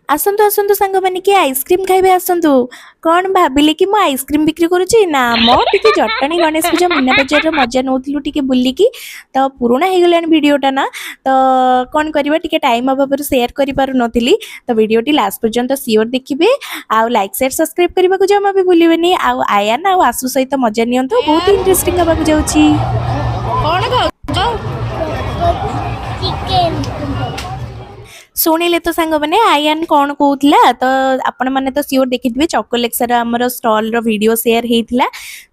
ଆସନ୍ତୁ ଆସନ୍ତୁ ସାଙ୍ଗମାନେ, କିଏ ଆଇସ୍କ୍ରିମ୍ ଖାଇବେ ଆସନ୍ତୁ। କ'ଣ ଭାବିଲେ କି ମୁଁ ଆଇସ୍କ୍ରିମ୍ ବିକ୍ରି କରୁଛି? ନା ମ, ଟିକେ ଜଟଣୀ ଗଣେଶ ପୂଜା ମୀନା ବଜାରର ମଜା ନେଉଥିଲୁ ଟିକେ ବୁଲିକି। ତ ପୁରୁଣା ହେଇଗଲାଣି ଭିଡ଼ିଓଟା ନା, ତ କ'ଣ କରିବା, ଟିକେ ଟାଇମ୍ ଅଭାବରୁ ସେୟାର କରିପାରୁନଥିଲି। ତ ଭିଡ଼ିଓଟି ଲାଷ୍ଟ ପର୍ଯ୍ୟନ୍ତ ସିଓର ଦେଖିବେ ଆଉ ଲାଇକ୍, ସେୟାର, ସବସ୍କ୍ରାଇବ୍ କରିବାକୁ ଜମା ବି ଭୁଲିବେନି। ଆଉ ଆୟାନ ଆଉ ଆସୁ ସହିତ ମଜା ନିଅନ୍ତୁ, ବହୁତ ଇଣ୍ଟରେଷ୍ଟିଂ ହେବାକୁ ଯାଉଛି। କଣ ଖାଉଛ? ଚିକେନ। ଶୁଣିଲେ ତ ସାଙ୍ଗମାନେ, ଆୟାନ କ'ଣ କହୁଥିଲା? ତ ଆପଣମାନେ ତ ସିଓର ଦେଖିଥିବେ, ଚକୋଲେକ୍ସର ଆମର ଷ୍ଟଲର ଭିଡ଼ିଓ ସେୟାର ହେଇଥିଲା।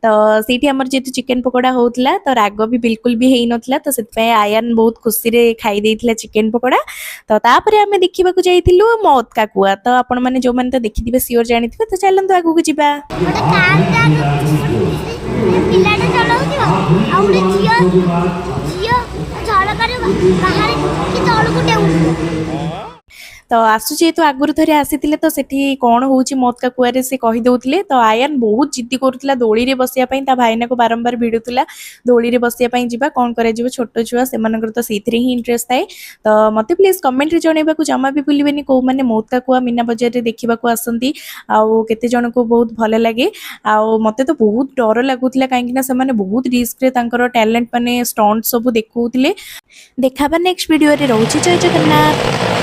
ତ ସେଇଠି ଆମର ଯେହେତୁ ଚିକେନ ପକୋଡ଼ା ହଉଥିଲା, ତ ରାଗ ବି ବିଲକୁଲ ବି ହେଇନଥିଲା, ତ ସେଥିପାଇଁ ଆୟାନ ବହୁତ ଖୁସିରେ ଖାଇ ଦେଇଥିଲା ଚିକେନ ପକୋଡ଼ା। ତ ତାପରେ ଆମେ ଦେଖିବାକୁ ଯାଇଥିଲୁ ମୌତ କା କୁଆ। ତ ଆପଣମାନେ ଯେଉଁମାନେ ତ ଦେଖିଥିବେ, ସିଓର ଜାଣିଥିବେ। ତ ଚାଲନ୍ତୁ ଆଗକୁ ଯିବା। ଗୋଟେ କାରଟା ପିଲାଟା ଚଲାଉଥିବ ଆଉ ଗୋଟେ ଝିଅ ଝରକାରୁ ବାହାରେ କି ତଳକୁ ଡେଉଁଥିବ। ତ ଆସୁ ଯେହେତୁ ଆଗରୁ ଥରେ ଆସିଥିଲେ, ତ ସେଠି କ'ଣ ହେଉଛି ମୌତ କା କୁଆରେ ସେ କହିଦେଉଥିଲେ। ତ ଆୟାନ ବହୁତ ଜିଦ୍ଦି କରୁଥିଲା ଦୋଳିରେ ବସିବା ପାଇଁ। ତା ଭାଇନାକୁ ବାରମ୍ବାର ଭିଡୁଥିଲା, ଦୋଳିରେ ବସିବା ପାଇଁ ଯିବା। କ'ଣ କରାଯିବ, ଛୋଟ ଛୁଆ, ସେମାନଙ୍କର ତ ସେଇଥିରେ ହିଁ ଇଣ୍ଟରେଷ୍ଟ ଥାଏ। ତ ମୋତେ ପ୍ଲିଜ୍ କମେଣ୍ଟରେ ଜଣାଇବାକୁ ଜମା ବି ଭୁଲିବେନି, କେଉଁମାନେ ମୌତ କା କୁଆ ମୀନା ବଜାରରେ ଦେଖିବାକୁ ଆସନ୍ତି ଆଉ କେତେ ଜଣଙ୍କୁ ବହୁତ ଭଲ ଲାଗେ। ଆଉ ମୋତେ ତ ବହୁତ ଡର ଲାଗୁଥିଲା, କାହିଁକିନା ସେମାନେ ବହୁତ ରିସ୍କରେ ତାଙ୍କର ଟ୍ୟାଲେଣ୍ଟ ମାନେ ଷ୍ଟଣ୍ଟ ସବୁ ଦେଖାଉଥିଲେ। ଦେଖାବା ନେକ୍ସଟ ଭିଡ଼ିଓରେ। ରହୁଛି, ଜୟ ଜଗନ୍ନାଥ।